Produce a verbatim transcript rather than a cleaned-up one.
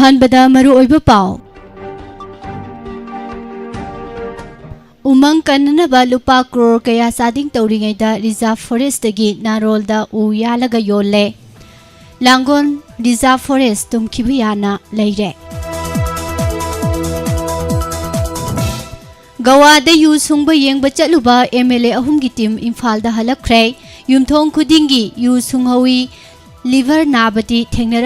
ꯑꯍꯥꯟꯕꯗ ꯃꯔꯨꯑꯣꯏꯕ ꯄꯥꯎ꯫ ꯎꯃꯪ ꯀꯟꯅꯅꯕ ꯂꯨꯄꯥ ꯀ꯭ꯔꯣꯔ ꯀꯌꯥ ꯆꯥꯗꯤꯡ ꯇꯧꯔꯤꯉꯩꯗ ꯔꯤꯖꯥꯔꯚ ꯐꯣꯔꯦꯁꯇꯒꯤ ꯅꯥꯔꯣꯜꯗ ꯎ ꯌꯥꯜꯂꯒ ꯌꯣꯜꯂꯦ꯫ ꯂꯥꯡꯒꯣꯜ ꯔꯤꯖꯥꯔꯚ ꯐꯣꯔꯦꯁ ꯇꯨꯝꯈꯤꯕ ꯌꯥꯅ ꯂꯩꯔꯦ꯫ ꯒꯋꯥꯗ ꯌꯨ ꯁꯨꯡꯕ ꯌꯦꯡꯕ ꯆꯠꯂꯨꯕ ꯑꯦꯝ ꯑꯦꯜ ꯑꯦ ꯑꯍꯨꯝꯒꯤ ꯇꯤꯝ ꯏꯝꯐꯥꯜꯗ ꯍꯜꯂꯛꯈ꯭ꯔꯦ꯫ ꯌꯨꯝꯊꯣꯡ ꯈꯨꯗꯤꯡꯒꯤ ꯌꯨ ꯁꯨꯡꯍꯧꯏ꯫ ꯂꯤꯚꯔ ꯅꯥꯕꯗꯤ ꯊꯦꯡꯅꯔꯛ